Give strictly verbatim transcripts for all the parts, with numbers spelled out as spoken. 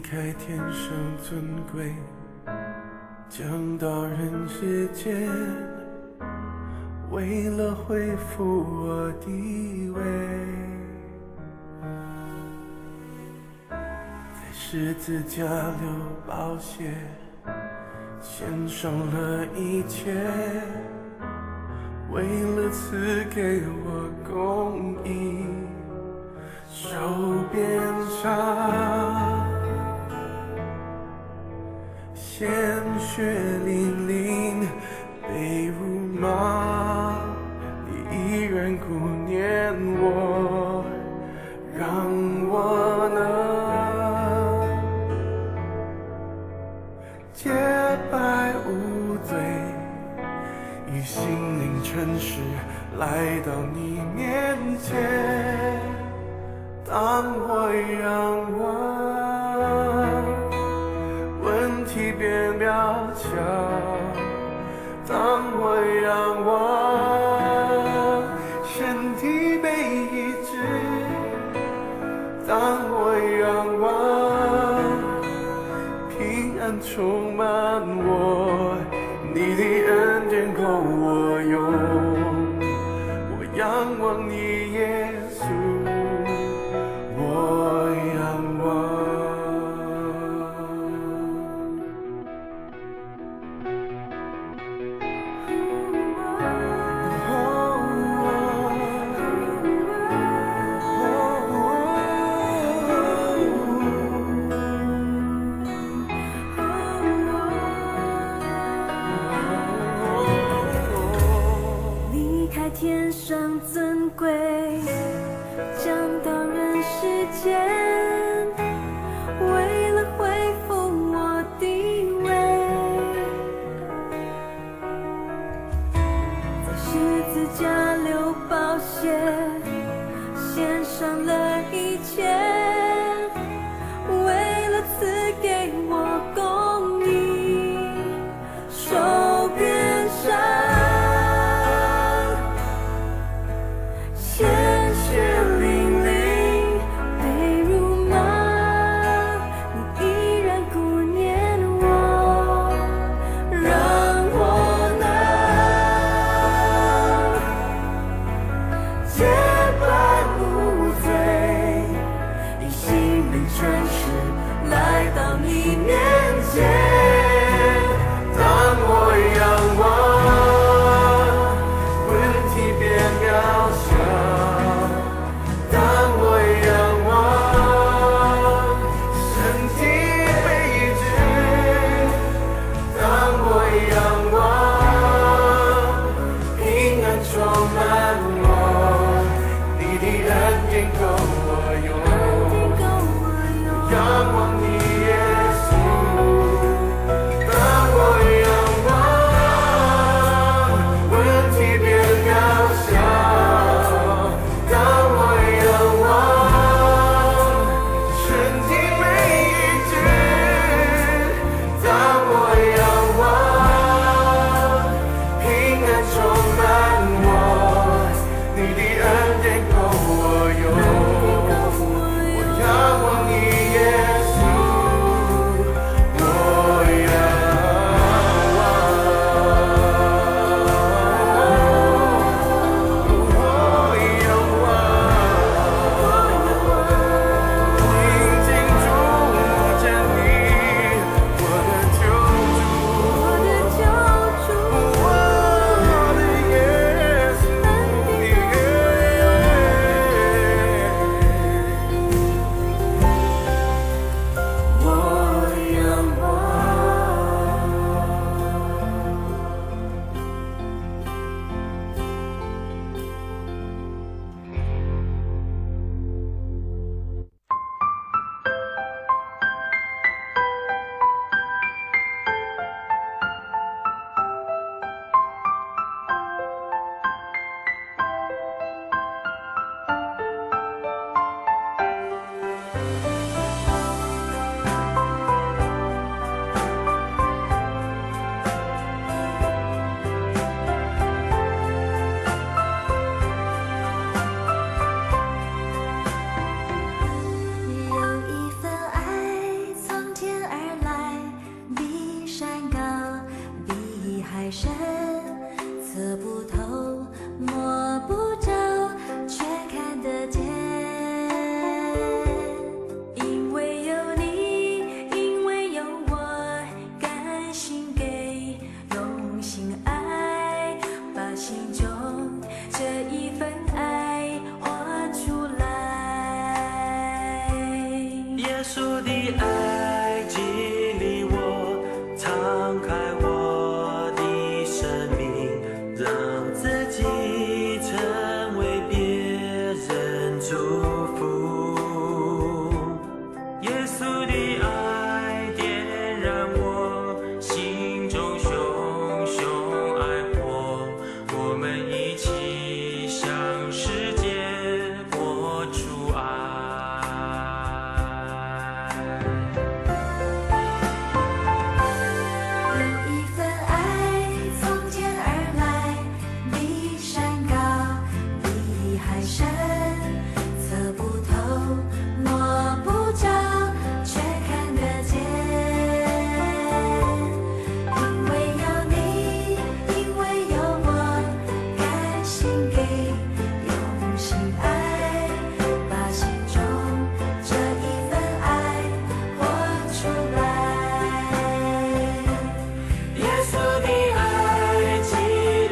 开天上尊贵，降到人世间，为了恢复我地位，在十字架流宝血，献上了一切，为了赐给我公义。 手边上，鲜血淋淋，被辱骂，你依然顾念我，让我能洁白无罪，以心灵诚实来到你面前。当我仰望，问题变渺小。当我仰望，身体被医治。当我仰望， 平安充满我，你的恩典够我用。我仰望你，耶稣，我仰望。离开天上尊贵，降到人世间，为了恢复我地位。 在十字架流宝血，献上了一切，为了赐给我公义。手边上，鲜血淋淋，被辱骂， 你依然顾念我，让我能洁白无罪，测不透，摸不着，却看得见。因为有你，因为有我，甘心给，用心爱，把心中这一份爱活出来。耶稣的爱激励我，敞开我的生命，让自己成为别人祝福。耶稣的爱点燃我心中熊熊爱火，我们一起向世界播出爱。有一份爱从天而来，比山高，比海深，测不透，摸不着，却看得见。因为有你，因为有我，甘心给，用心爱，把心中这一份爱活出来。耶稣的爱激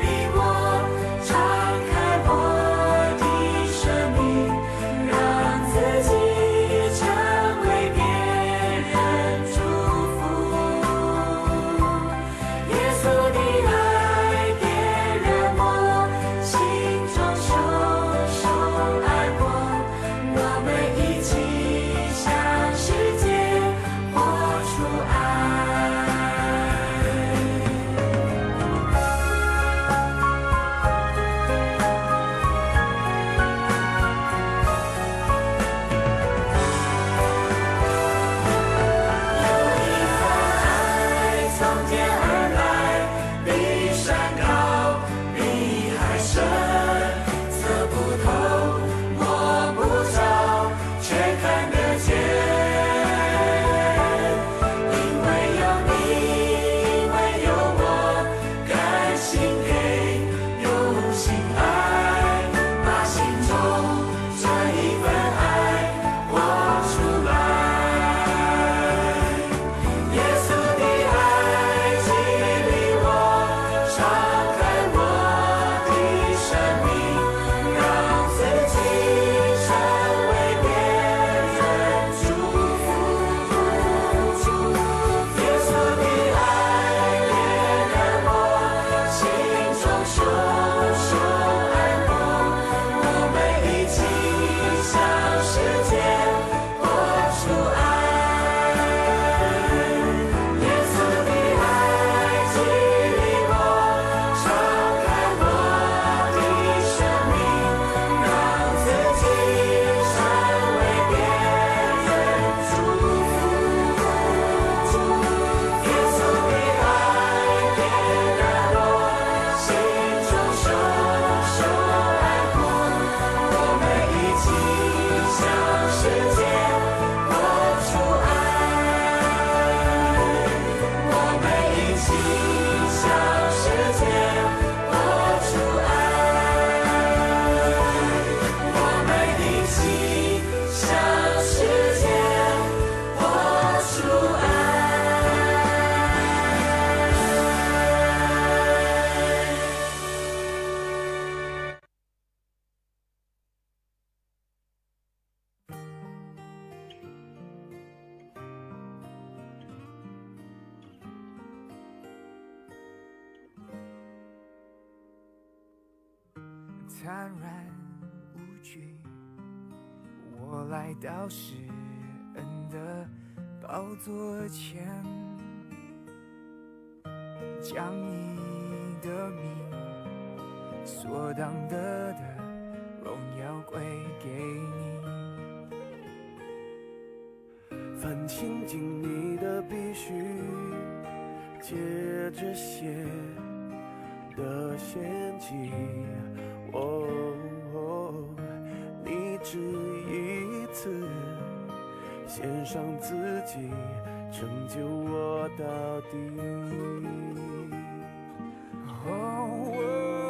励我，敞开我的生命，让自己成为别人祝福。耶稣的爱点燃我心中熊熊爱火，我们一起向世界活出爱。有一份爱从天而来，比山高，比海深，测不透，摸不着，却看得见。因为有你，因为有我，甘心给，用心爱，把心中这一份爱活出来。耶稣的爱激励我，敞开我的生命，让自己成为别人祝福。耶稣的爱点燃我心中熊熊爱火，我们一起向世界 活出爱。耶稣的爱激励我，敞开我的生命，让自己成为别人祝福。耶稣的爱点燃我心中熊熊爱火， 我们一起向世界活出爱。我们一起向世界活出爱。我们一起向世界活出爱。 坦然无惧，我来到施恩的宝座前，将你的名所当得的荣耀归给你。 凡亲近你的必须借这血的献祭。哦，你只一次献上自己，成就我到底。哦，我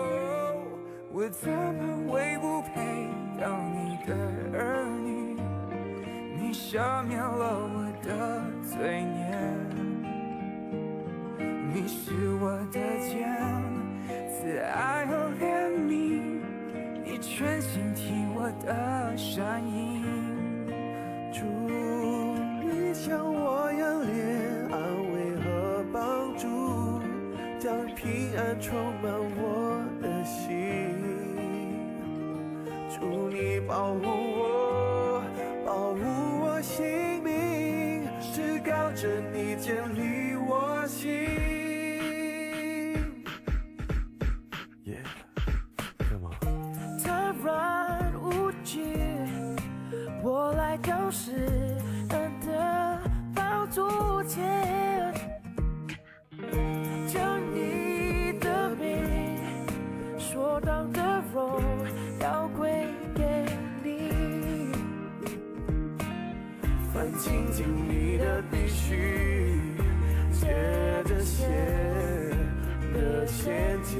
怎么会不配当你的儿女？你赦免了我的罪孽，你是我的肩，慈爱和怜悯，你全心听我的声音。主，你向我扬脸，安慰和帮助，将平安充满我的心。主，你保护我，保护我性命，至高者，你坚立我心。耶，干嘛？坦然无惧，我来到施恩的宝座前，将你的名所当的荣耀归给你。凡亲近你的必须，借着血的献祭，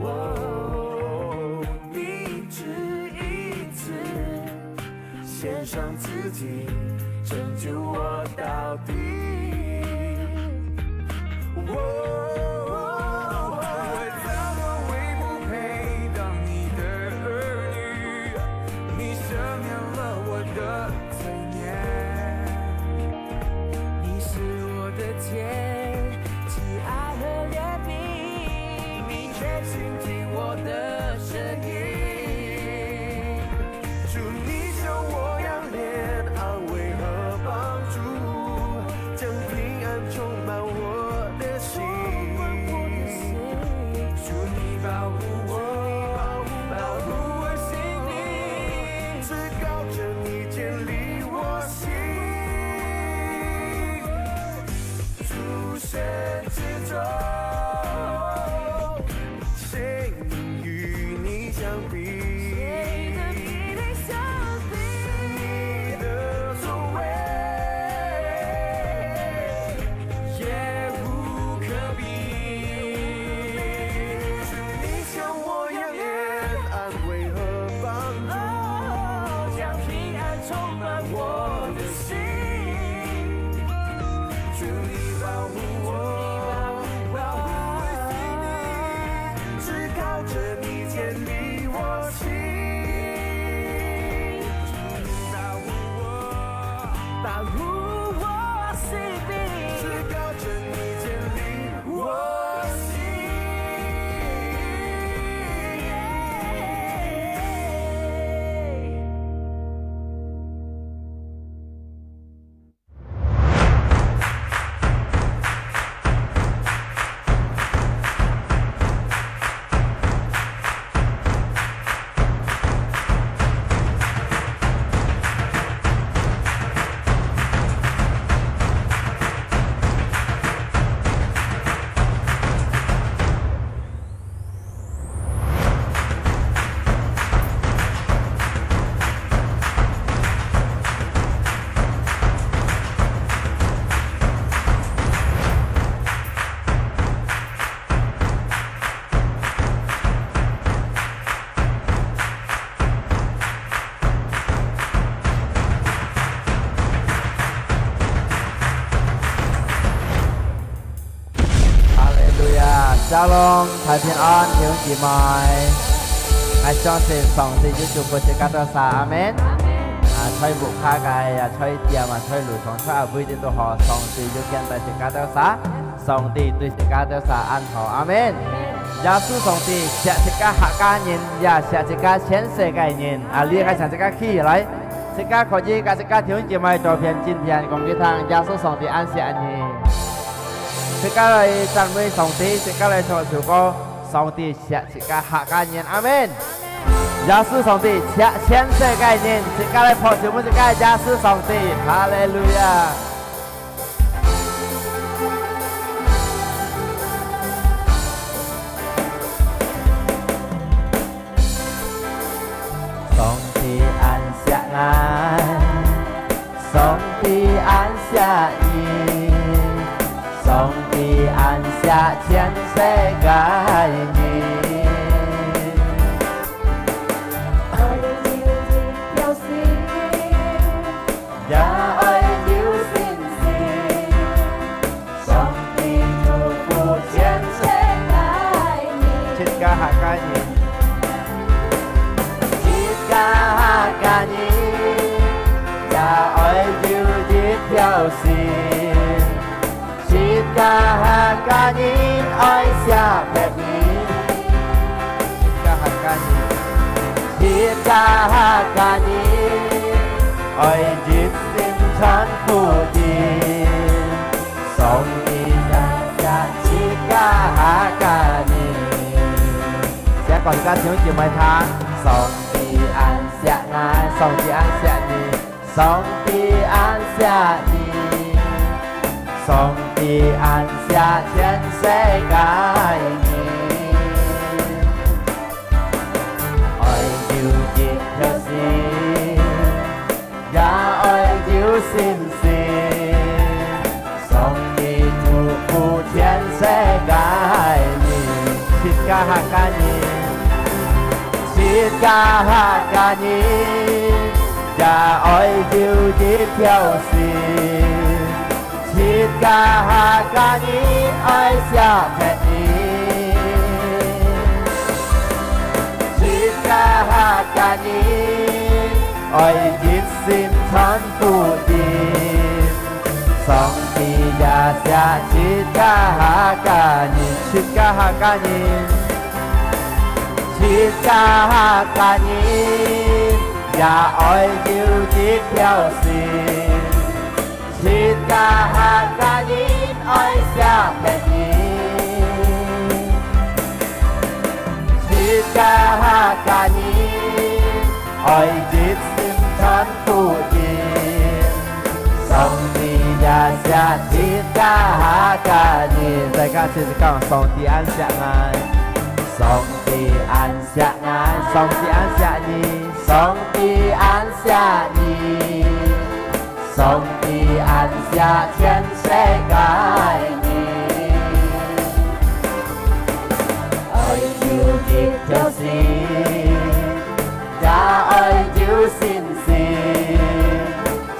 哦，你一次一次献上自己，拯救我到底。哦，我怎么会不配当你的儿女？你赦免了我的罪孽，你是我的肩，慈爱和怜悯，你全心听我的声音。主，你向我扬脸，安慰和帮助，将平安充满我的心。主，你保护我，保护我心灵，至高者，你坚立我心。主神之中，谁能与你相比？你的作为也无可比。主，你向我扬脸，安慰和帮助，将平安充满我的心。主，你保护我，保护我心灵，至高者，你坚立我心。主，你保护我，保护我心灵，至高者，你坚立我心。哈利路亚，Shalom，大平安，弟兄姊妹。𠊎相信上帝有祝福自家兜儕，阿門。啊，在屋下个，也在店啊，在路上，在哪位个都好，上帝有揀帶自家兜儕，上帝對自家兜儕恁好，阿門。耶穌上帝惜自家客家人，也惜自家全世界人。啊，這下請自家企起來，自家可以佮自家弟兄姊妹做片今天講佢聽，耶穌上帝恁惜你。 自家來讚美上帝，自家來唱首歌，上帝惜自家客家人，阿門。耶穌上帝惜全世界人，自家來拍手分自家耶穌上帝，哈利路亞。上帝恁惜𠊎，上帝恁惜你，上帝恁惜全世界人。自家客家人，自家客家人，也愛有一條心。自家客家人愛惜別人。自家客家人，自家客家人愛一心傳福音。 上帝也惜自家客家人。自家講自家弟兄姊妹聽，上帝恁惜𠊎，上帝恁惜你，上帝恁惜你，上帝恁惜全世界人。愛有一條心， 也愛有信心。上帝祝福全世界人，自家客家人，自家客家人，也愛有一條心。 自家客家人愛惜別人，自家客家人愛一心傳福音。上帝也惜自家客家人，自家客家人，自家客家人也愛有一條心。 自家客家人愛惜別人，自家客家人愛一心傳福音。上帝也惜自家客家人，大家齊齊講，上帝恁惜𠊎。上帝恁惜𠊎，上帝恁惜你，上帝恁惜你。 上帝恁惜全世界人，愛有一條心，也愛有信心。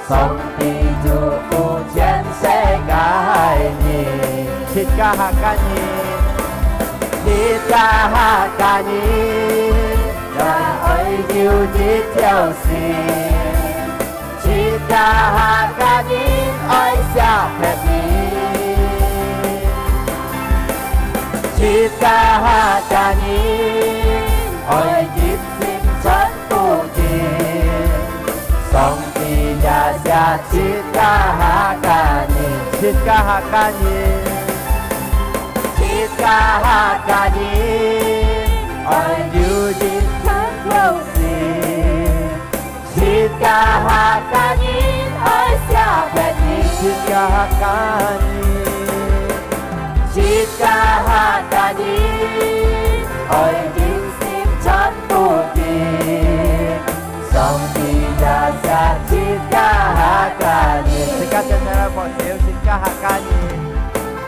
上帝祝福全世界人，自家客家人，自家客家人，也愛有一條心。 自家客家人愛惜別人，自家客家人愛一心傳福音。上帝也惜自家客家人，自家客家人，自家客家人愛有一條心。 自家客家人愛惜別人，自家客家人，自家客家人愛一心傳福音。上帝也惜自家客家人，自家真正愛保守自家客家人，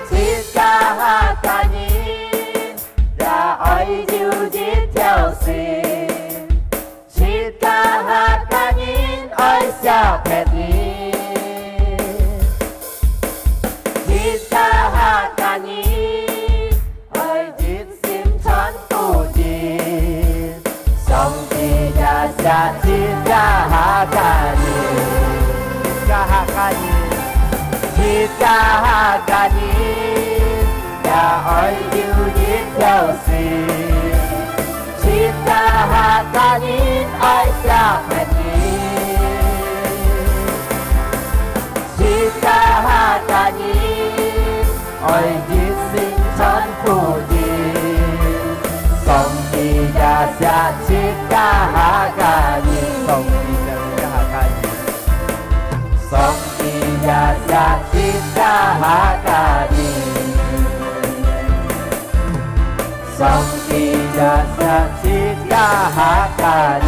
自家客家人也愛有一條心。 自家客家人愛惜別人，自家客家人愛一心傳福音。上帝也惜自家客家人，自家客家人，自家客家人 也愛有一條心。自家客家人愛惜別人，自家客家人愛一心傳福音。上帝也惜自家客家人，上帝也惜自家客家人。 上帝也惜自家客家人，上帝也惜自家客家人。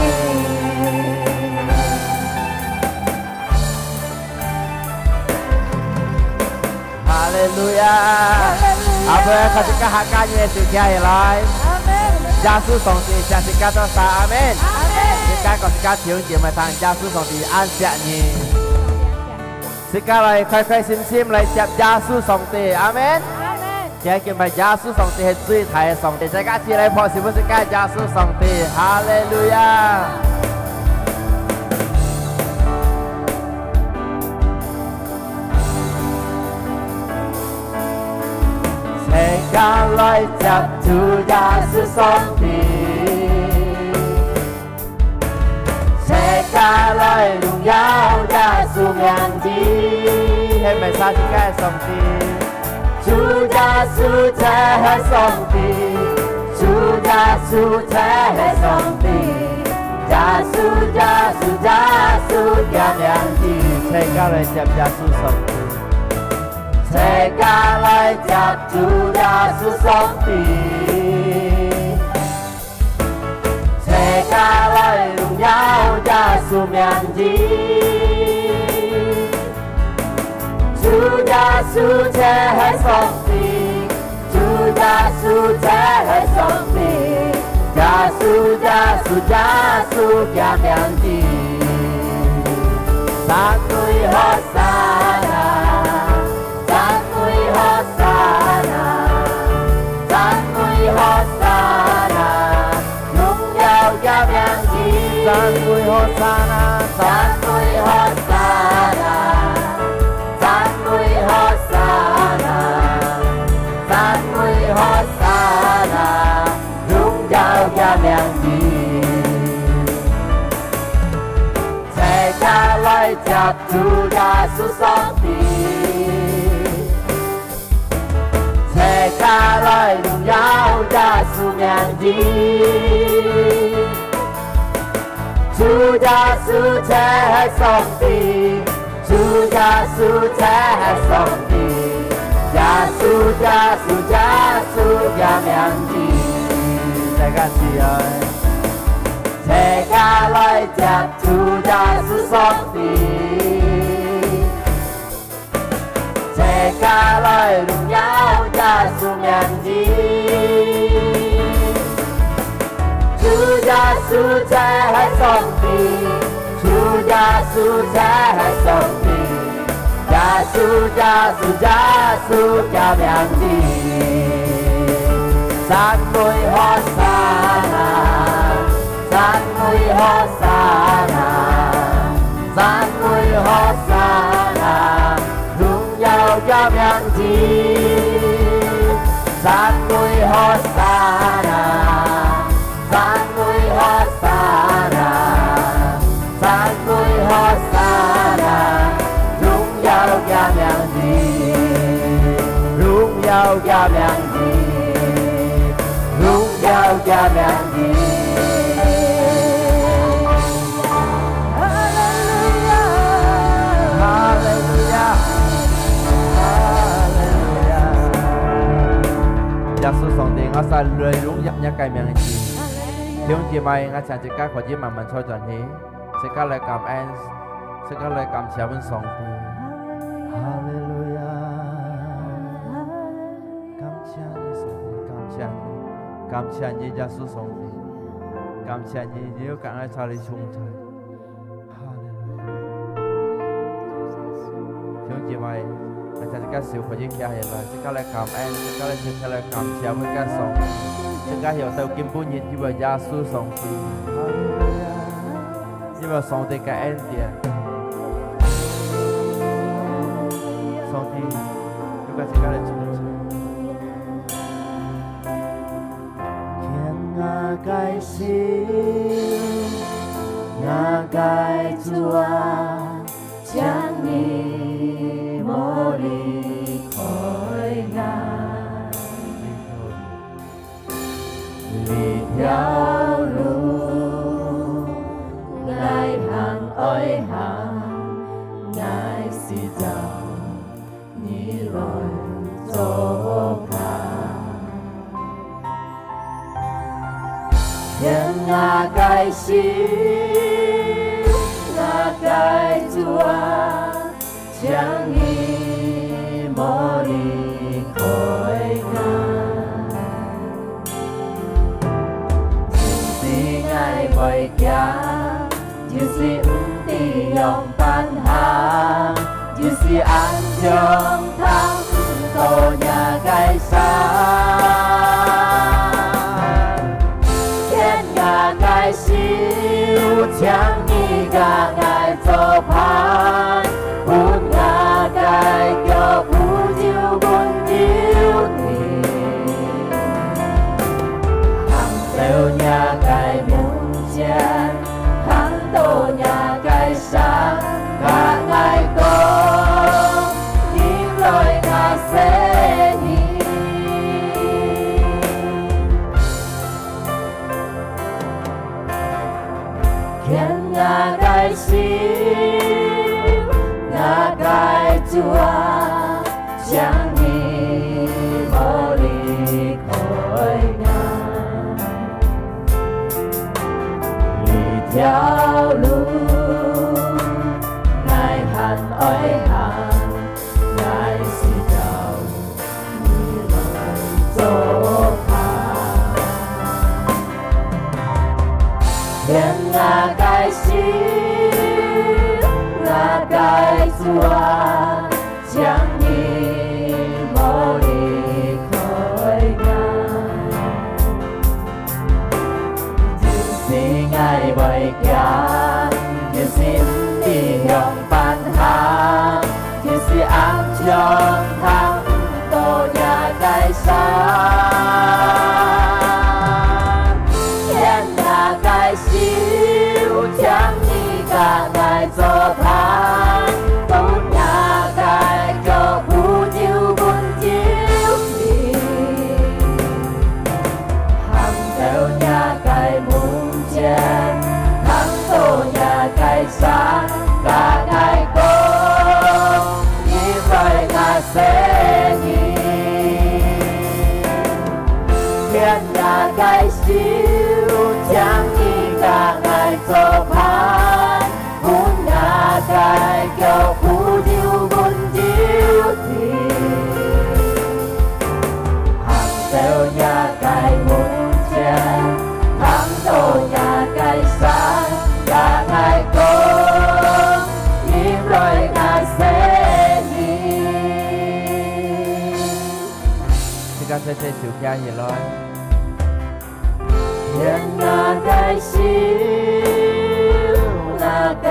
哈利路亞！哈利路亞！阿門！自家客家人个手擎起來。阿門！耶穌上帝惜自家多少？阿門！阿門！自家講自家弟兄姊妹聽，耶穌上帝恁惜你。 自家來開開心心來接耶穌上帝。阿門。阿門。今日敬拜耶穌上帝係最大个上帝，大家一起來拍手分自家耶穌上帝，哈利路亞！大家來接主耶穌上帝。 大家來榮耀耶穌名字。係毋係自家个上帝？主耶穌就係上帝，主耶穌就係上帝，耶穌，耶穌，耶穌个名字。大家來接耶穌上帝。大家來接主耶穌上帝。 大家來榮耀耶穌名字。主耶穌就係上帝，主耶穌就係上帝，耶穌，耶穌，耶穌个名字。讚美和散那！ 讚美和散那，讚美和散那，榮耀个名字。讚美和散那，讚美和散那，讚美和散那，讚美和散那，榮耀个名字。 大家來接主耶穌上帝，大家來榮耀耶穌名字。主耶穌就係上帝，主耶穌就係上帝，耶穌，耶穌，耶穌个名字。大家起來。 大家來接主耶穌上帝，大家來榮耀耶穌名字。主耶穌就係上帝，主耶穌就係上帝，耶穌，耶穌，耶穌个名字。讚美和散那！ 讚美和散那，讚美和散那，榮耀个名字。讚美和散那，讚美和散那，讚美和散那，榮耀个名字，榮耀个名字。 榮耀个名字。哈利路亞，哈利路亞，哈利路亞。耶穌上帝，𠊎儕來榮耀若个名字。弟兄姊妹，𠊎請自家可以慢慢坐轉去，自家來感恩，自家來感謝分上帝。哈利路亞。 感謝你，上帝，感謝你，感謝你，耶穌上帝，感謝你，你有感恩在你同在。哈利路亞。弟兄姊妹，大家自家手可以擎起來，自家來感恩，自家來，自家來感謝，我个上帝，自家曉得今晡日有个耶穌上帝。哈利路亞。 因為上帝个恩典。上帝，你个自家來唱唱。牽𠊎个手，𠊎个主啊，請你莫離開𠊎。 這條路，𠊎行愛行，𠊎係照你來做工。牽𠊎个手，𠊎个主啊， 請你莫離開𠊎。即使𠊎會驚，就係毋知仰般行，就係恁樣聽毋到到若个山，牽若个手，請你佮𠊎作伴，分若个腳步就穩就定，行到若个門前，行到若个 山，佮𠊎講，你來𠊎細義，牽𠊎个手，𠊎个主啊，請你莫離開𠊎。 這條路，𠊎還愛行，𠊎需要你來作伴。牽𠊎个手，𠊎个主啊， 請你莫離開𠊎。有時𠊎會驚，有時毋知仰般行，有時暗中行毋到若个山。牽𠊎个手，請你佮𠊎作伴， 到若个腳步就穩就定，行到若个門前，行到若个山，佮𠊎講，你來𠊎細義。 牽𠊎个手，請你佮𠊎作伴，分𠊎个腳步就穩就定。行到若个門前，行到若个山，佮𠊎講，你來𠊎細義。 自家細細手擎起來。牽𠊎个手，𠊎个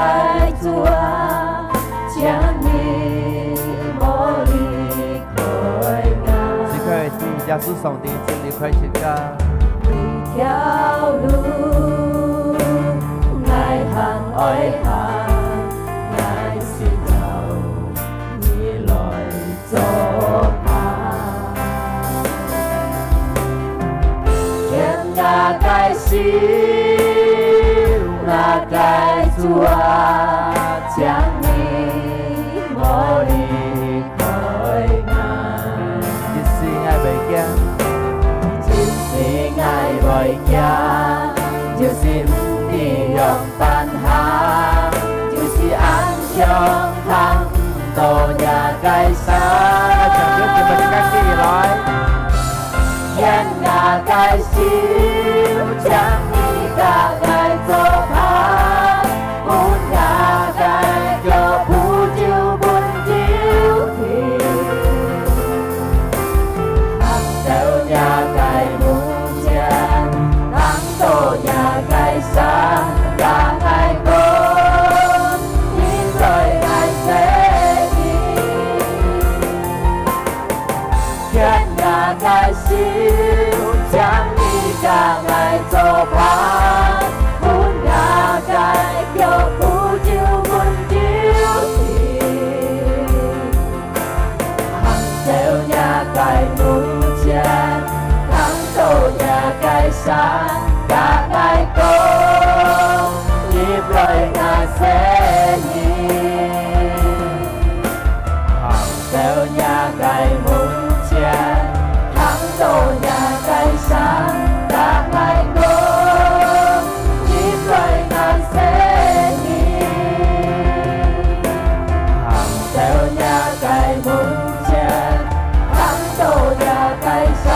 主啊，請你莫離開𠊎。自家个主耶穌上帝，請你開心个。這條路，𠊎還愛行，𠊎需要你來 作伴。牽𠊎个手，𠊎个主啊，請你莫離開𠊎。一時𠊎會驚，一時𠊎會驚，有時毋知仰般行，有時暗中行 到若个山。牽𠊎个手，請你佮𠊎作伴，分𠊎个腳步就穩就定。行到若个門前，行到若个山，佮𠊎講， 你來𠊎細義。牽𠊎个手，請你佮𠊎作伴，分𠊎个腳步就穩就定。 行到若个門前，行到若个山，佮𠊎講，你來𠊎細義。行到若个門前，行到若个山，佮𠊎講，你來𠊎細義。 行到若个門前，行到若个山，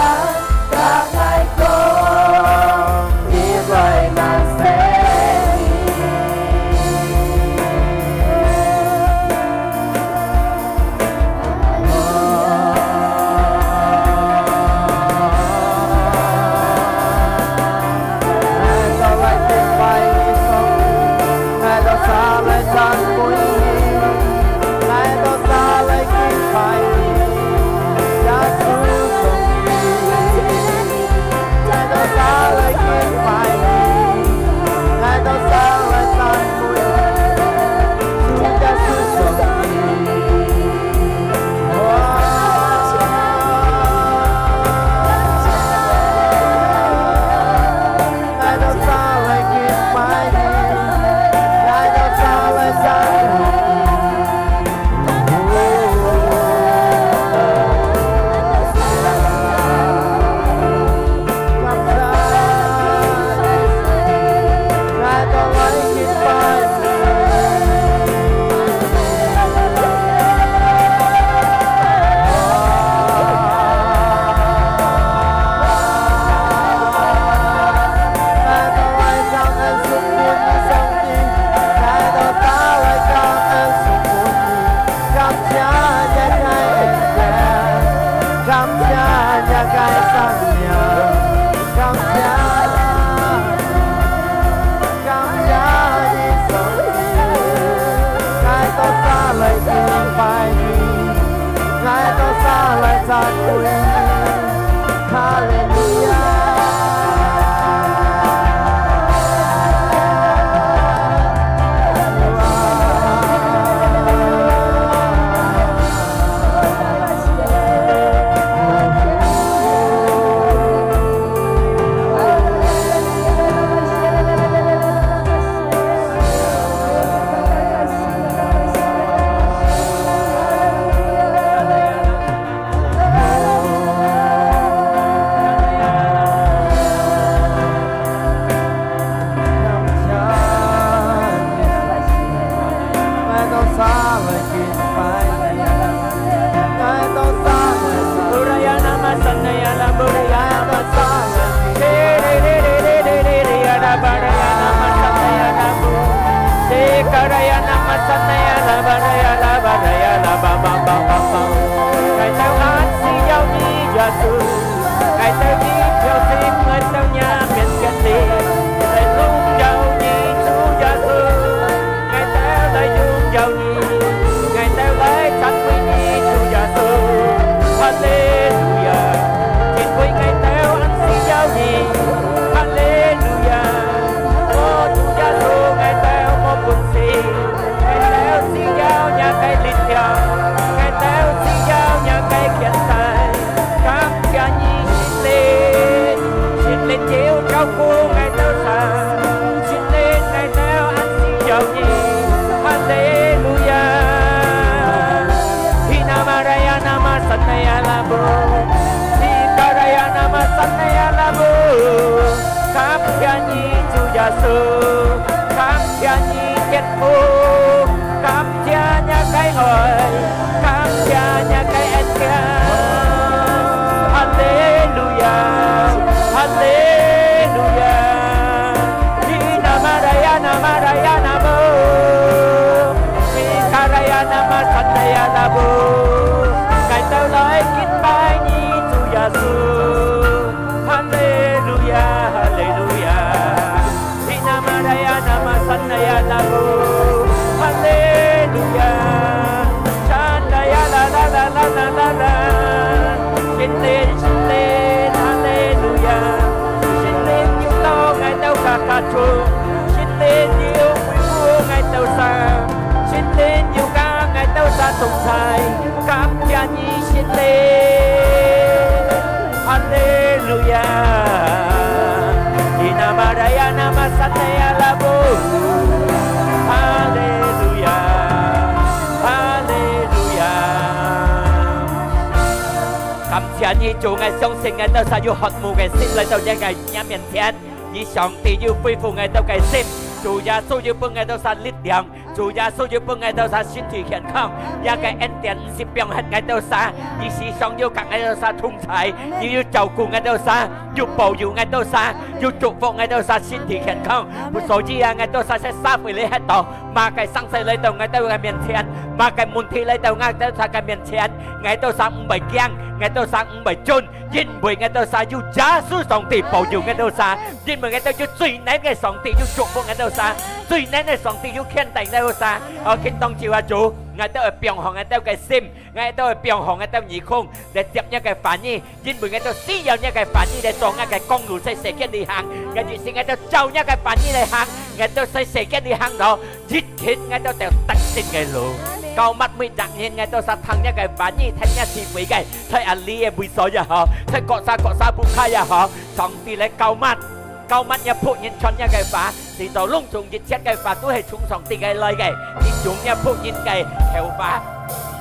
佮𠊎講，你 𠊎兜恁需要你，耶穌。𠊎兜一條心來到若面前裡，來榮耀你，主耶穌。𠊎兜來榮耀你，𠊎兜來讚美你，主耶穌。哈利路亞！因為𠊎兜恁需要你，哈利路亞！哦，主耶穌，𠊎兜無本事。 𠊎兜需要若个力量，𠊎兜需要若个牽帶。感謝你，聖靈，聖靈有照顧𠊎兜儕，聖靈，𠊎兜恁需要你。哈利路亞！Hina maraya nama sanaya labu, hikaraya nama sanaya labu. 感謝你，主耶穌。 感謝你，天父，感謝若个愛，感謝若个恩典。哈利路亞，哈利路亞。Hina maraya nama raya namu, hikaraya nama sanaya labu. 𠊎兜來敬拜你，主耶穌。哈利路亞，哈利路亞。 Hina maraya nama sanaya labu. Ha利路亞！Sanaya la la la la la la la. 聖靈，聖靈，哈利路亞！聖靈有到𠊎兜家家中，聖靈有恢復𠊎兜儕，聖靈有佮𠊎兜儕同在。感謝你，聖靈！ 哈利路亞！Hina maraya nama sanaya labu. 哈利路亞！哈利路亞！感謝你，主，𠊎相信𠊎兜儕有渴慕个心來到你个，你面前。你上帝有恢復𠊎兜个心，主耶穌有分𠊎兜儕力量。 主耶穌有分𠊎兜儕身體健康，這个恩典毋識放忒𠊎兜儕，你時常有佮𠊎兜儕同在，你有照顧𠊎兜儕，有保佑𠊎兜儕，有祝福𠊎兜儕身體健康。所以啊，𠊎兜儕在社會裡歇到，麼个生事來到𠊎兜个面前，麼个問題來到𠊎兜儕个面前，𠊎兜儕毋會驚，𠊎兜儕毋會顫，因為𠊎兜儕有耶穌上帝保佑𠊎兜儕，因為𠊎兜有最能个上帝有祝福𠊎兜儕。 最能个上帝有牽帶𠊎兜儕。哦，今當晝啊，主，𠊎兜會放下𠊎兜个心，𠊎兜會放下𠊎兜耳空，來接若个話語，因為𠊎兜需要若个話語來做𠊎个光路在世間裡行。𠊎就係𠊎兜照若个話語來行，𠊎兜在世間裡行路，一切𠊎兜得得勝个路。膏抹每隻人，𠊎兜儕聽若个話語，聽若智慧个，在阿里个位所也好，在各儕各儕屋下也好，上帝來膏抹。 膏抹若僕人傳若个話，使到攏總一切个話都係從上帝个來个。你用若僕人个口話，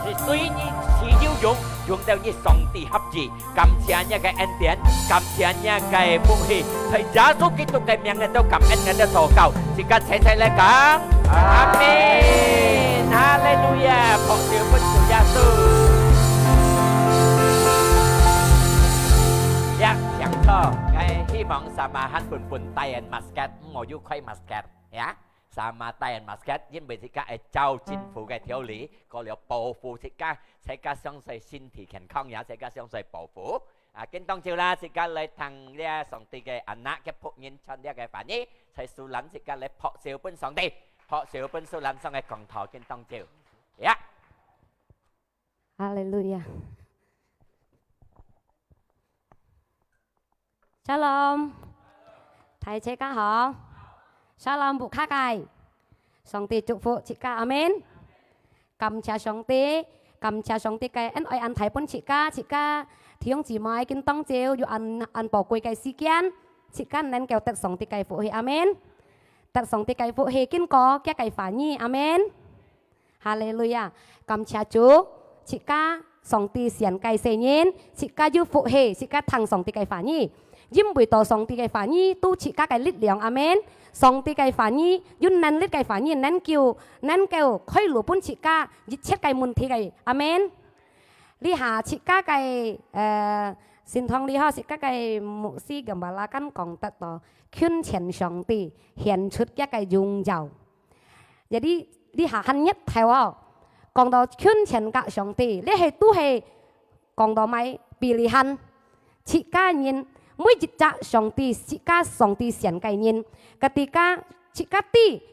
係對你自有用，用到你上帝合意。感謝若个恩典，感謝若个福氣，在耶穌基督个名𠊎兜感恩𠊎兜禱告，自家齊齊來講，阿門。哈利路亞，拍手分主耶穌。呀，請坐，𠊎希望 Sama han pun pun tayan masker，莫有開masker，呀。Sama tayan masker，因為自家愛照政府个條例，過了保護自家，自家相對身體健康呀，自家相對保護。啊，今當晝啦，自家來聽這上帝个anak个僕人傳這个話語，在樹林自家來拍手分上帝，拍手分樹林上个講道，今當晝。呀。 哈利路亞。Shalom，大齊家好。Shalom，屋下个。上帝祝福自家，阿門。感謝上帝，感謝上帝个恩愛恁大分自家，自家弟兄姊妹今當晝有恁，恁寶貴个時間，自家能夠得上帝个福氣，阿門。得上帝个福氣，經過佢个話語，阿門。 哈利路亞！感謝主，自家上帝選个細人，自家有福氣，自家聽上帝个話語。因為到上帝个話語，都自家个力量，阿門。上帝个話語，有能力个話語，能夠，能夠開路分自家一切个問題个，阿門。這下自家个，呃，聖堂裡吼，自家个牧師gembala kan講得到，近前上帝，顯出佢个榮耀。 Jadi，這下還熱頭哦，講到近前甲上帝，這係都係講到麼个？Pilihan，自家人，每一隻上帝，自家上帝選个人。Ketika自家知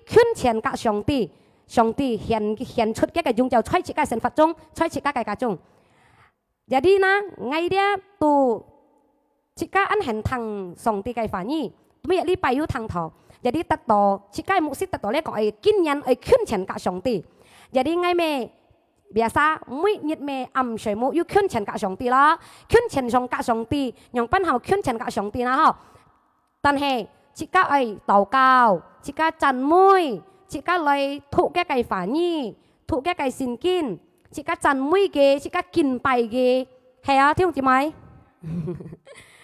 近前甲上帝，上帝顯，顯出佢个榮耀在自家生活中，在自家个家中。Jadi呢，𠊎這都自家恁興聽上帝个話語，每一禮拜有聽到。Jadi得到，自家牧師得到這講，愛今年愛近前甲上帝。Jadi𠊎乜biasa每日乜暗睡目有近前甲上帝咯，近前上甲上帝，仰般好近前甲上帝啦吼。但係自家愛禱告，自家讚美，自家來讀佢个話語，讀佢个聖經，自家讚美佢，自家敬拜佢，係啊，弟兄姊妹。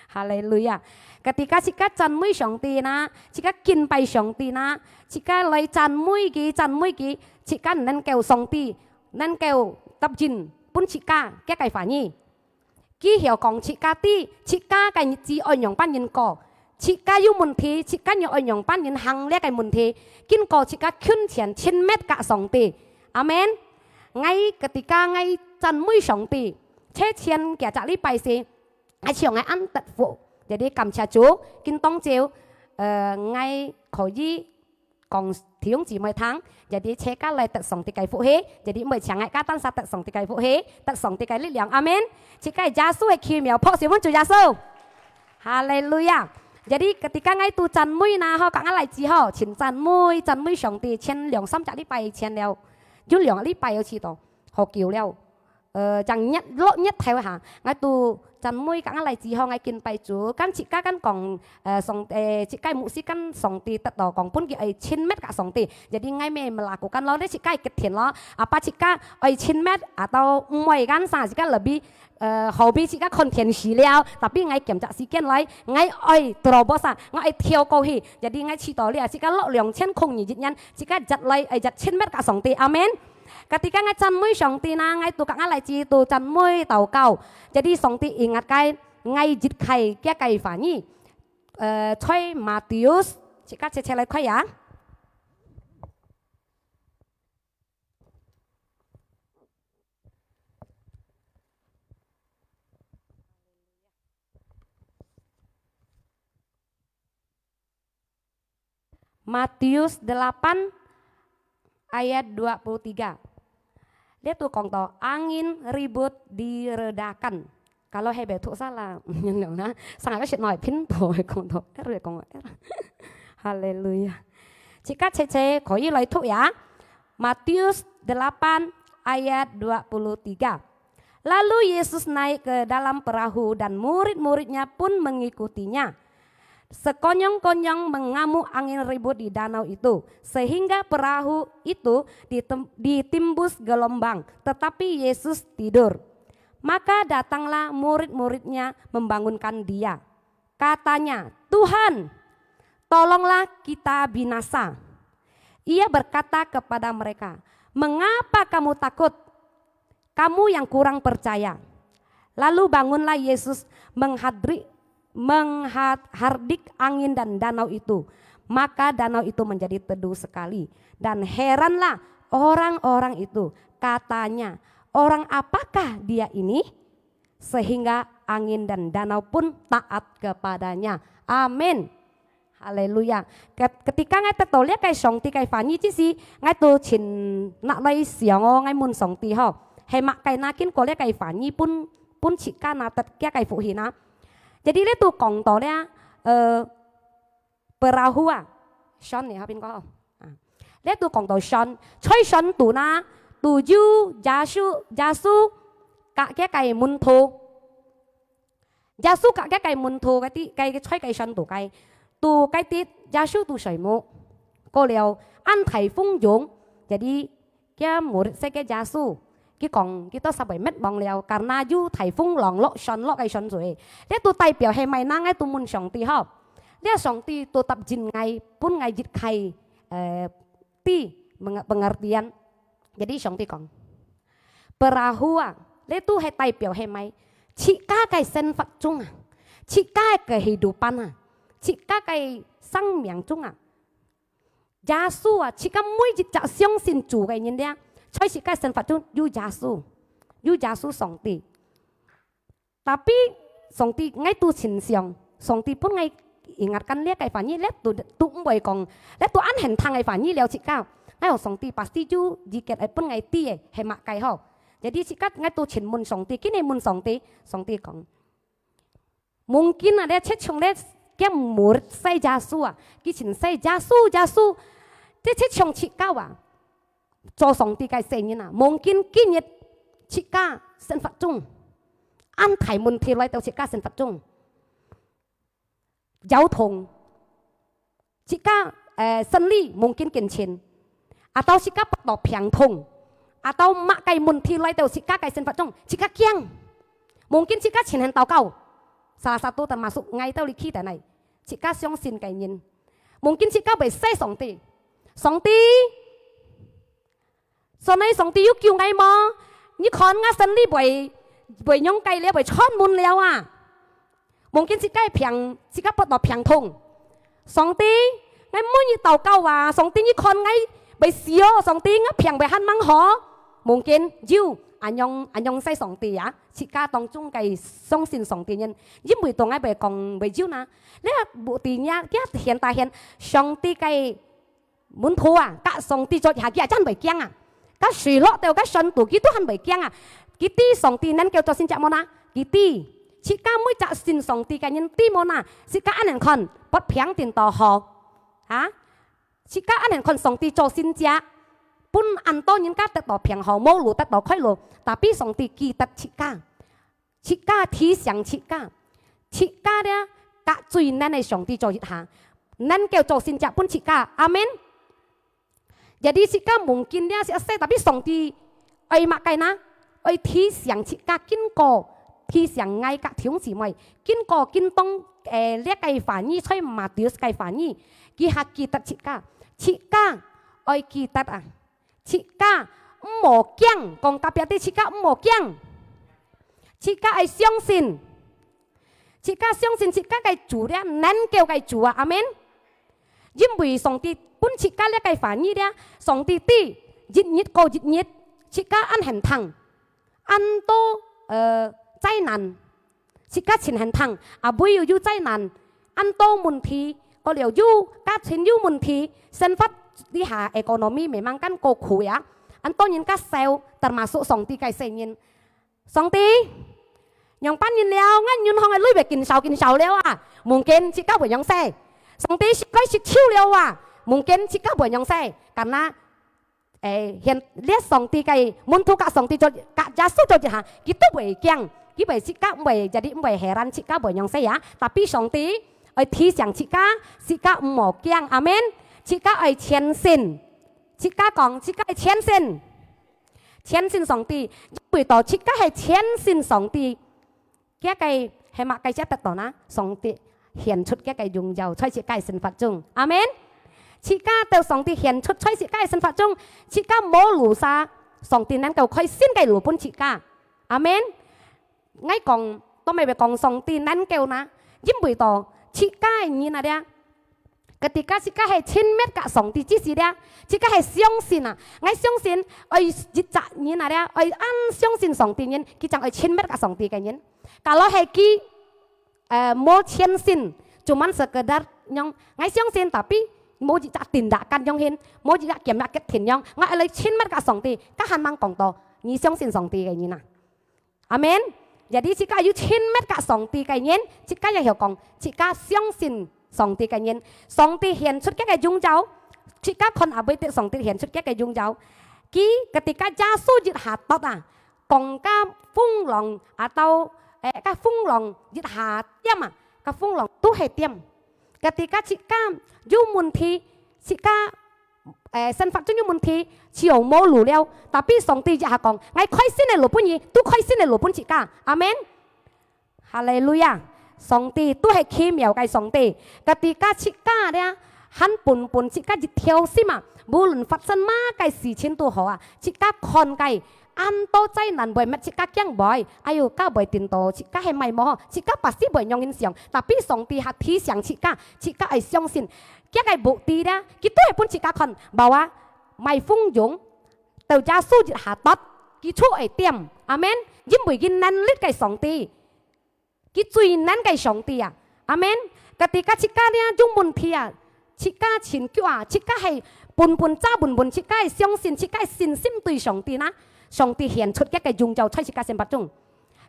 哈利路亞！Ketika自家讚美上帝啦，自家敬拜上帝啦，自家來讚美佢，讚美佢，自家能夠上帝能夠答應分自家佢个話語。佢曉講自家知，自家个日子愛仰般人過，自家有問題，自家又愛仰般人行這个問題，經過自家近前親密甲上帝。阿門。𠊎ketika𠊎讚美上帝，之前幾隻禮拜時，𠊎想𠊎恁得福，jadi感謝主，今當朝，呃，𠊎可以講弟兄姊妹聽，jadi自家來得上帝个福氣，jadi毋會淨𠊎家單儕得上帝个福氣，得上帝个力量。阿門。自家耶穌个奇妙，拍手分主耶穌。哈利路亞。Jadi ketika𠊎都讚美啦，吼，甲𠊎來之後，盡讚美，讚美上帝，前兩三隻禮拜前了，有兩個禮拜有試到，好久了。呃，正日，落日頭下，𠊎都讚美甲𠊎來之後，𠊎敬拜主，跟自家跟講，呃，上，呃，自家牧師跟上帝得到講，分佢愛親密甲上帝。Jadi𠊎乜melakukan咯，這自家个決定咯。Apa自家愛親密atau毋愛kan，sa自家lebih，呃，hobi自家看電視了。Tapi𠊎揀隻時間來，𠊎愛terobos啊，𠊎愛跳過去。Jadi𠊎試到了，自家落兩千空二一年，自家一來愛一親密甲上帝。阿門。Ketika𠊎讚美上帝啦，𠊎都甲𠊎來自都讚美禱告。Jadi上帝ingat𠊎，𠊎一開佢个話語。呃，在Matius，自家切切來看呀。 Matius delapan ayat dua puluh tiga. 這都講到angin ribut diredakan. Kalau係讀salah，啦，成日識來拼圖，講到R，講到R。哈利路亞。自家切切可以來讀呀。Matius delapan ayat dua puluh tiga. Lalu Yesus naik ke dalam perahu dan murid-muridnya pun mengikutinya. Sekonyong-konyong mengamuk angin ribut di danau itu, sehingga perahu itu ditem-, ditimbus gelombang, tetapi Yesus tidur. Maka datanglah murid-muridnya membangunkan Dia. Katanya, "Tuhan, tolonglah kita binasa." Ia berkata kepada mereka, "Mengapa kamu takut? Kamu yang kurang percaya." Lalu bangunlah Yesus menghadri-, menghardik angin dan danau itu. Maka danau itu menjadi teduh sekali. Dan heranlah orang-orang itu. Katanya, "Orang apakah Dia ini? Sehingga angin dan danau pun taat kepada-Nya." Amin. Haleluya. Ke-, ketika 𠊎得到這个上帝个話語之時，𠊎都盡拿來想哦，𠊎問上帝吼，係麼个拿經過這个話語分，分自家拿得這个福氣呢？Jadi這都講到這，呃，perahu啊，船呢，後邊講哦，啊，這都講到船，在船肚呢，都有耶穌，耶穌甲佢个門徒。 耶穌甲佢个門徒該啲，該个在該船肚該，都該啲耶穌都睡目。過了，恁大風湧，jadi佢murid識个耶穌，佢講，佢都煞會滅亡了，karena有大風浪落船落个船嘴。這都代表係麼个呢？𠊎都問上帝吼，這上帝都答應𠊎，分𠊎一个，呃，知，peng-，pengertian。Jadi上帝講， Perahu啊，這都係代表係麼个？自家个生活中啊，自家个kehidupan啊，自家个生命中啊，耶穌啊，自家每一隻相信主个人咧，在自家生活中有耶穌，有耶穌上帝。Tapi上帝，𠊎都盡想，上帝分𠊎ingatkan這个話語，這都，都毋會講，這都恁現成个話語了自家。𠊎講上帝pasti有一个會分𠊎知个，係麼个吼？Jadi自家𠊎都盡問上帝，今日問上帝，上帝講， Mungkin啊，這就像這个murid sayang耶穌啊，佢盡sayang耶穌，耶穌，這就像自家啊，做上帝个細人啊。Mungkin今日自家生活中，恁大問題來到自家生活中，腰痛， 自家，呃，生理mungkin緊錢，atau自家發到病痛，atau麼个問題來到自家个生活中，自家驚。Mungkin自家盡肯禱告，salah satu termasuk𠊎兜裡企等來，自家相信个人。Mungkin自家會sayang上帝，上帝， 所以上帝有救𠊎無？你看𠊎生理會，會仰个了，會串門了啊！Mungkin自家病，自家發到病痛。上帝，𠊎每日禱告啊，上帝你看𠊎會死哦，上帝𠊎病會還吂好。Mungkin有，恁樣，恁樣sayang上帝啊，自家當中个相信上帝人，因為到𠊎會講會有哪，這無知呀，佢現代現上帝个 門徒啊，佮上帝做一下，佢也真會驚啊。佮水落到該山肚，佢都還會驚啊。佢知上帝能夠做神蹟無哪？佢知。自家每隻信上帝个人知無哪？自家恁樣看，發病顛倒好。啊？自家恁樣看上帝做神蹟，分恁多人家得到病好，無路得到開路，tapi上帝記得自家。 自家提醒自家，自家這佮最能个上帝做一下，能夠做神蹟分自家。阿門。Jadi自家mungkin這係sayang，tapi上帝愛麼个哪？愛提醒自家，經過提醒𠊎佮弟兄姊妹，經過今當，誒，這个話語，在Matius个話語，佢還記得自家，自家愛記得啊！ 自家毋好驚，講隔壁知自家毋好驚。自家愛相信，自家相信自家个主了，能夠个主啊，阿門。因為上帝分自家這个話語了，上帝知一日過一日，自家恁現成，恁多，呃，災難。 自家盡現成，啊，會有有災難，恁多問題，過了有家庭有問題，生活這下economy memang kan過苦呀，恁多人家愁，termasuk上帝个細人。上帝，仰般人了，𠊎銀行个鐳會緊燒緊燒了啊，mungkin自家會仰勢。上帝，食該食酒了啊，mungkin自家會仰勢。Karena 誒，現這上帝个門徒佮上帝做，佮耶穌做一下，佢都毋會驚，佢毋會自家毋會，jadi毋會heran自家會仰勢啊。Tapi上帝愛提醒自家，自家毋好驚，阿門。自家愛全心，自家講，自家愛全心，全心上帝，因為到自家係全心上帝， 佢个係麼个先得到呢？上帝顯出佢个榮耀在自家个生活中。阿門。自家到上帝顯出在自家个生活中，自家無路煞，上帝能夠開新个路分自家。阿門。𠊎講，做麼會講上帝能夠呢？因為到自家个人啊，這 Ketika自家係親密佮上帝之時了，自家係相信啊，𠊎相信愛一隻人啊了，愛恁相信上帝人，佢正愛親密佮上帝个人。Kalau係佢，呃，無全心，cuman sekedar樣，𠊎相信，tapi無一隻tindakan樣形，無一隻檢查決定樣，𠊎愛來親密佮上帝，該還吂講到，你相信上帝个人啊。 阿門。Jadi自家有親密佮上帝个人，自家也曉講，自家相信上帝个人，上帝顯出佢个榮耀，自家看也會得上帝顯出佢个榮耀。佢ketika耶穌一下到啊，講該風浪atau，誒，該風浪一下恬啊，該風浪都係恬。Ketika自家有問題，自家 誒，生活中有問題，就無路了。Tapi上帝一下講，𠊎開新个路分你，都開新个路分自家。阿門。哈利路亞！上帝都係奇妙个上帝。Ketika自家了，還本本自家一條心啊，無論發生麼个事情都好啊，自家看个，恁多災難會搣自家驚會，哎喲，該會顛倒，自家係麼無好，自家pasti會仰形想。Tapi上帝還提醒自家，自家愛相信， 佢个目的呢，佢都係分自家看，bahwa，麼个風湧，到耶穌一下跌，佢就會恬。阿門。因為佢能力个上帝，佢最能个上帝啊。阿門。Ketika自家呢有問題啊，自家尋求啊，自家係本本早本本，自家係相信，自家係信心對上帝呢，上帝顯出佢个榮耀在自家生活中。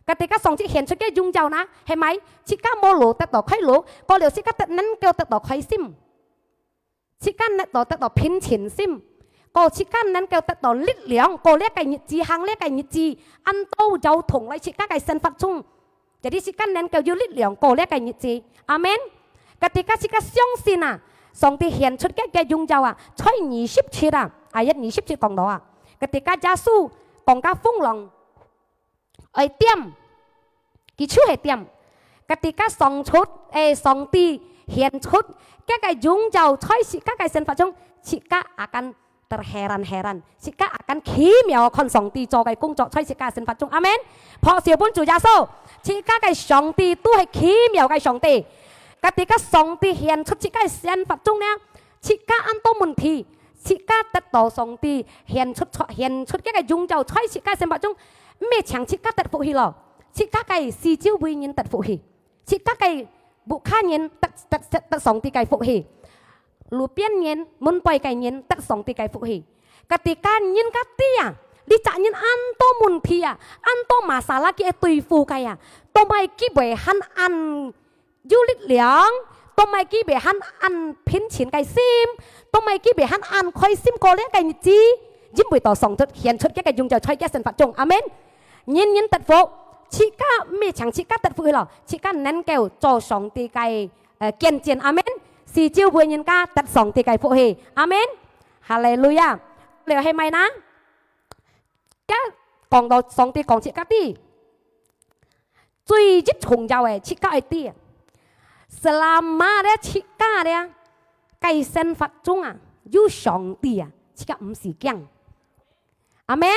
Ketika上帝顯出佢榮耀呢，係咪？自家無路得到快樂，過了自家得能夠得到開心。 自家能夠得到平靜心，過自家能夠得到力量，過這个日子，行這个日子，恁多搖動來自家个生活中。Jadi自家能夠有力量過這个日子。阿門。Ketika自家相信啊，上帝顯出佢个榮耀啊，在二十七啊，ayat二十七講到啊，ketika耶穌講个風浪， 愛恬，佢就係恬。Ketika上出，誒，上帝顯出佢个榮耀在自家个生活中，自家akan terheran-heran，自家akan奇妙看上帝做个工作在自家生活中。阿門。拍手分主耶穌，自家个上帝都係奇妙个上帝。Ketika上帝顯出自家个生活中呢，自家恁多問題， 自家得到上帝顯出，顯出佢个榮耀在自家生活中，毋係淨自家得福氣咯，自家个四周圍人得福氣，自家个屋下人得，得，得，得上帝个福氣，路邊人、門背个人得上帝个福氣。Ketika人家知啊，這隻人恁多問題啊，恁多masalah佢愛對付个啊，做麼个佢會還恁 有力量，做麼个佢會還恁平靜个心，做麼个佢會還恁開心過這个日子，因為到上帝顯出佢个榮耀在佢生活中。阿門。人人得福，自家毋係淨自家得福氣咯，自家能夠做上帝个，呃，見證。阿門。四周圍人家得上帝个福氣。阿門。哈利路亞。了係麼个呢？該講到上帝講自家知， 最一重要个，自家愛知啊。Selama這自家這个生活中啊，有上帝啊，自家毋使驚。阿門。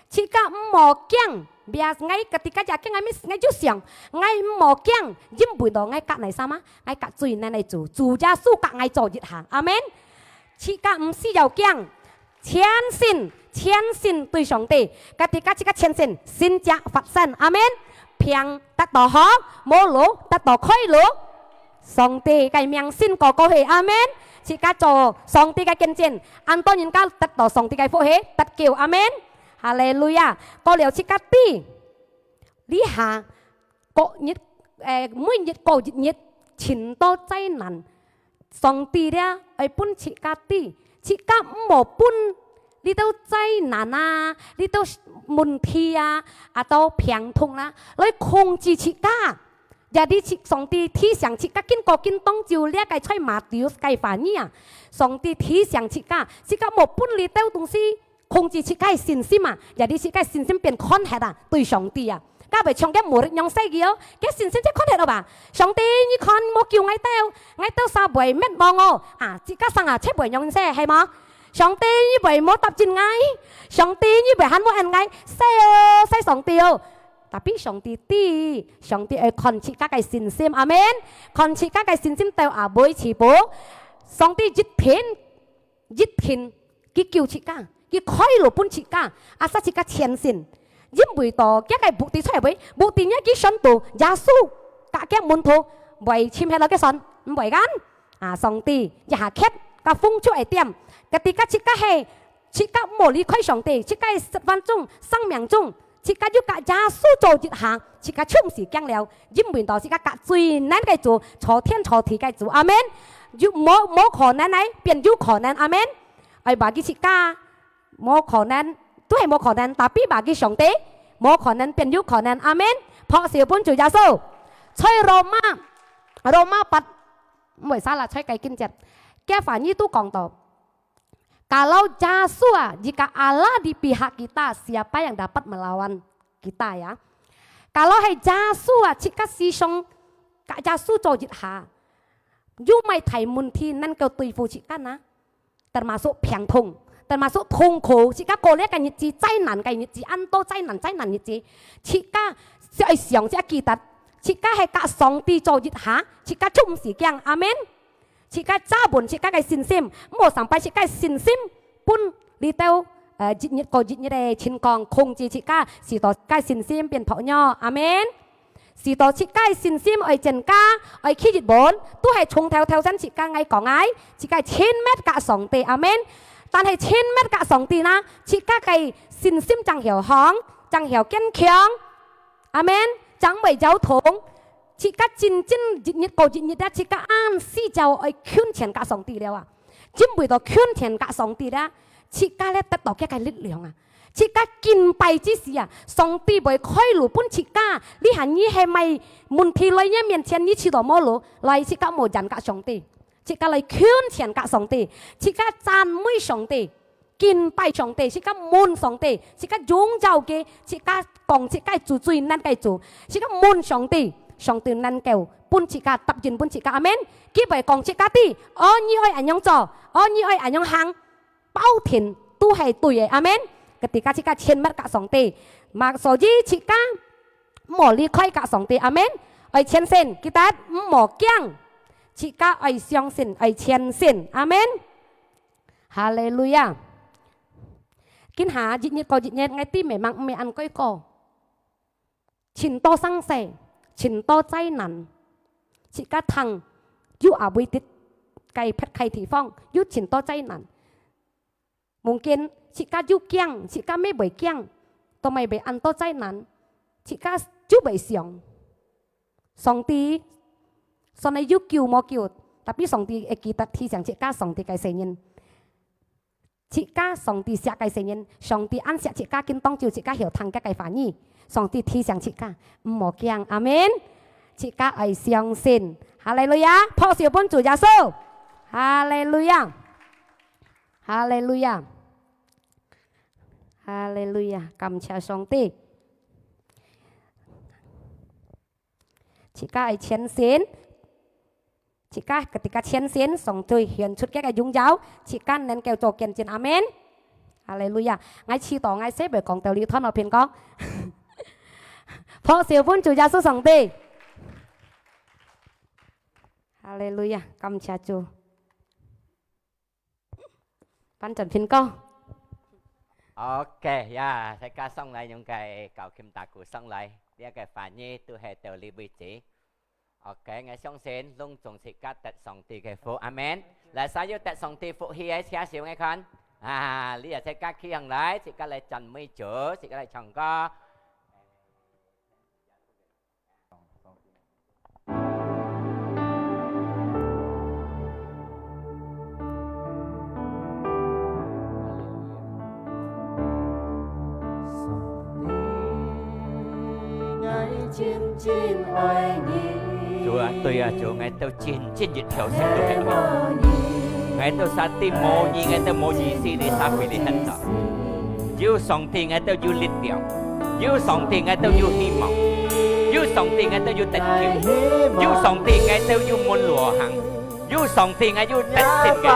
自家毋好驚，biar𠊎ketika也驚，𠊎，𠊎就想，𠊎毋好驚，因為到𠊎佮哪儕嘛，𠊎佮最能个主，主耶穌佮𠊎做一下。阿門。自家毋需要驚， 全心，全心對上帝。Ketika自家全心，神蹟發生。阿門。病得到好，無路得到開路。上帝个名聲高高去。阿門。自家做上帝个見證，恁多人家得到上帝个福氣，得救。阿門。哈利路亞。過了自家知，這下 過日，誒，每日過一日，盡多災難。上帝這愛分自家知，自家毋好分這兜災難啊，這兜問題啊，啊到病痛啊，來控制自家。Jadi自，上帝提醒自家，緊過緊當晝，這个在Matius个話語啊，上帝提醒自家，自家毋好分這兜東西 控制自家个信心啊，jadi自家个信心變看忒啊，對上帝啊。該會像該無力樣勢个哦，該信心就看忒了吧？上帝，你看無救𠊎兜，𠊎兜儕會滅亡哦。啊，自家想啊，就會樣勢，係無？上帝，你會無答應𠊎？上帝，你會還無應𠊎？勢哦，勢上帝哦！Tapi上帝知，上帝愛看自家个信心，阿門。看自家个信心到啊，會起步。上帝一定 一定佢救自家，佢開路分自家，asal自家全心。因為到佢个目的在位，目的呢佢想到耶穌佮佢門徒會沉忒落去船，毋會kan？啊，上帝一下㧒，該風就會恬。Ketika自家係，自家無離開上帝，自家个生活中、生命中， 自家有佮耶穌做一下，自家就毋使驚了，因為到自家佮最能个主，造天造地个主。阿門。有，無，無可能个，變有可能。阿門。愛bagi自家，無可能，都係無可能，tapi bagi上帝，無可能變有可能。阿門。拍手分主耶穌。在羅馬，羅馬八，毋會salah，在該經節，該話語都講到， Kalau Yahshua, jika Allah di pihak kita, siapa yang dapat melawan kita, ya? Kalau係耶穌啊，自家思想，佮耶穌做一下，有麼个大問題能夠對付自家呢？Termasuk病痛，termasuk痛苦，自家過這个日子，災難个日子，恁多災難，災難日子，自家就愛想，自家記得，自家係佮上帝做一下，自家就毋使驚。阿門。 自家揸穩自家个信心，毋好sampai自家个信心分這兜呃，一日過一日个情況控制自家，使到自家信心變薄弱。阿門。使到自家个信心愛增加，愛企得穩，都係從頭頭先自家愛講个，自家親密佮上帝。阿門。但係親密佮上帝呢，自家个信心正曉強，正曉堅強。阿門。正毋會搖動。自家真正一日過一日啊，自家恁需要愛近前佮上帝了啊。 因為到近前佮上帝啦，自家咧得到佢个力量啊！自家敬拜之時啊，上帝會開路分自家。這下你係麼問題來你面前，你試著無路，來自家無緣佮上帝，自家來近前佮上帝，自家讚美上帝，敬拜上帝，自家問上帝，自家榮耀佢，自家講自家主最能个主，自家問上帝，上帝能夠分自家答應分自家。阿門。佢會講自家知，哦，你愛恁樣做，哦，你愛恁樣行。 包定都係對个。阿門。Ketika自家親密佮上帝，嘛，所以自家毋好離開佮上帝。阿門。愛前進，記得毋好驚，自家愛相信，愛前進。阿門。哈利路亞。今下一日過一日，𠊎知memang毋係恁該過。 盡多生事，盡多災難。自家聽，有阿會跌个撇開地方，有盡多災難。Mungkin自家有驚，自家乜會驚，都乜會恁多災難，自家就會想。上帝，上帝有救無救？Tapi上帝會記得提醒自家，上帝个細人。 自家上帝惜个細人，上帝恁惜自家，今當晝自家曉聽佢个話語。上帝提醒自家，毋好驚。阿門。自家愛相信。哈利路亞！拍手分主耶穌。哈利路亞！哈利路亞！哈利路亞！感謝上帝。 自家愛前進，自家，ketika前進，上帝顯出佢个榮耀，自家能夠做見證。阿門。哈利路亞！𠊎試著𠊎細妹講到這段，𠊎便講，拍手分主耶穌上帝。哈利路亞！感謝主。 翻轉蘋果。OK，呀，大家上來用个搞琴打鼓上來，這个翻譯都係到這位止。OK，𠊎相信攏總自家得上帝个福，阿門。來，啥有得上帝福氣个，請手𠊎看。啊，這下自家企起來，自家來讚美主，自家來唱歌。 主啊，對啊，主，𠊎兜真正一條心都係你。𠊎兜儕知無你，𠊎兜無意思，你儕為你很早。 有上帝，𠊎兜有力量；有上帝，𠊎兜有希望；有上帝，𠊎兜有得救；有上帝，𠊎兜有門路好行；有上帝，𠊎有得勝个。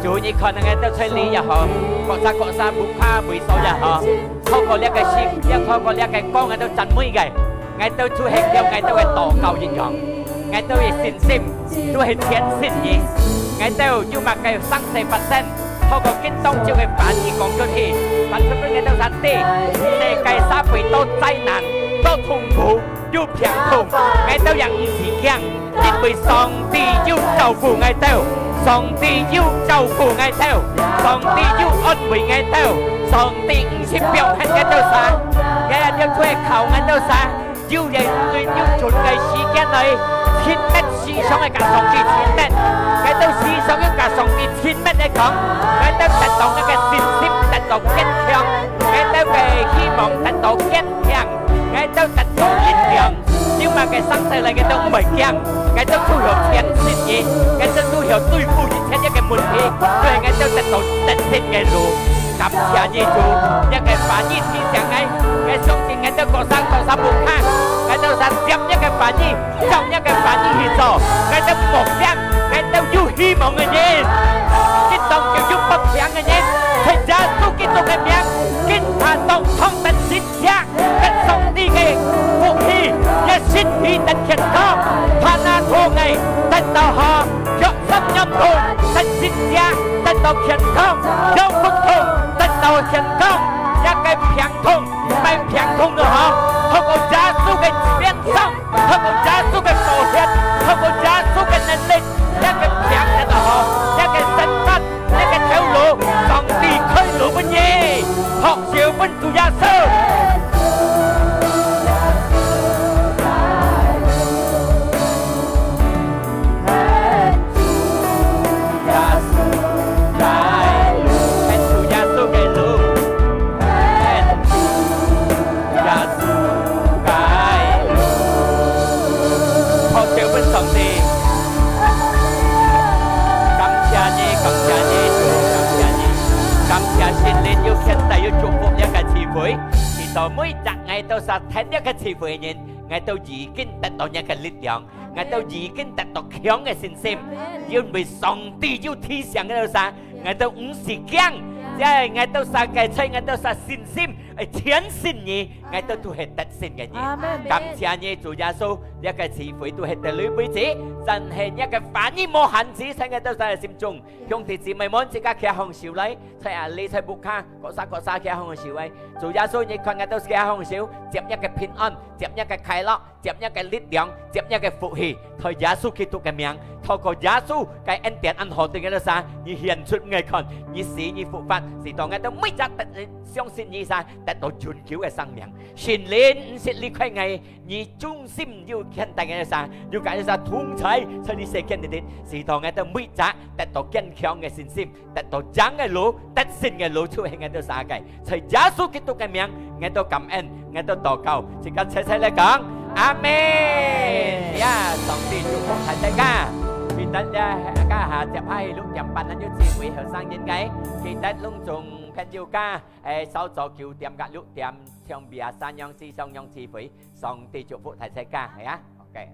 主，你看𠊎兜在這也好，各儕各儕屋下位所也好，透過這个信，也透過這个歌，𠊎兜讚美个。 𠊎兜就係像𠊎兜个禱告一樣，𠊎兜个信心就係全信你。𠊎兜有麼个生事發生，透過今當晝个話語講出去，發出分𠊎兜儕知，世界社會多災難、多痛苦、有病痛，𠊎兜也毋使驚，因為上帝有照顧𠊎兜，上帝有照顧𠊎兜，上帝有安慰𠊎兜，上帝毋識放忒𠊎兜儕，𠊎兜就係靠𠊎兜儕。 有个，有，有一段个時間內，親密時常个佮上帝親密，𠊎兜時常愛佮上帝親密个講，𠊎兜得到該个信心得到堅強，𠊎兜个希望得到堅強，𠊎兜得到力量。有麼个生事來，𠊎兜毋會驚，𠊎兜就曉全信你，𠊎兜就曉對付一切个問題，所以𠊎兜得到得勝个路。 感謝你主，這个話語提醒𠊎，𠊎相信𠊎兜各儕各儕屋下，𠊎兜儕接這个話語，照這个話語去做，𠊎兜莫驚，𠊎兜有希望个人，今當晝有發病个人，在耶穌基督个名，今下當場得神蹟，得上帝个福氣，也身體得健康，怕那痛个得到好，健康，腰骨痛，得到健康，這个病痛，毋係病痛了吼。透過耶穌个鞭傷，透過耶穌个寶血，透過耶穌个能力，這个病得到好，這个生活，這个頭路，上帝開路分你，拍手分主耶穌。感謝你，感謝你，感謝你，感謝聖靈有牽帶，有祝福這个聚會，使到每隻𠊎兜儕聽這个聚會个人，𠊎兜已經得到這个力量。 𠊎兜已經得到強个信心，因為上帝有提醒𠊎兜儕，𠊎兜毋使驚，只要𠊎兜儕个在𠊎兜儕信心，誒，全信你，𠊎兜都係得勝个人。感謝你，主耶穌，這个聚會都係到這位為止，真係這个話語無限制在𠊎兜儕个心中。兄弟姊妹們，自家擎䟘手來，在這裡，在屋下，各儕各儕擎䟘手來。主耶穌，你看𠊎兜擎䟘手，接這个平安，接這个快樂。 接這个力量，接這个福氣，在耶穌基督个名，透過耶穌个恩典恁好對𠊎兜儕，你顯出𠊎看，你死，你復活，使到𠊎兜每隻得，相信你儕，得到永久个生命。聖靈毋識離開𠊎，你忠心有牽帶𠊎兜儕，有𠊎兜儕同在，在這世間裡底，使到𠊎兜每隻得到堅強个信心。 得到贏个路，得勝个路就係𠊎兜儕个。在耶穌基督个名，𠊎兜感恩，𠊎兜禱告，自家齊齊來講，阿門。呀，上帝祝福大家。記得呀，這下接下去六點半，還有聚會後生人个，記得攏總朋友家，誒，稍早九點甲六點，像biasa樣，時常樣聚會。上帝祝福大家，係啊，OK。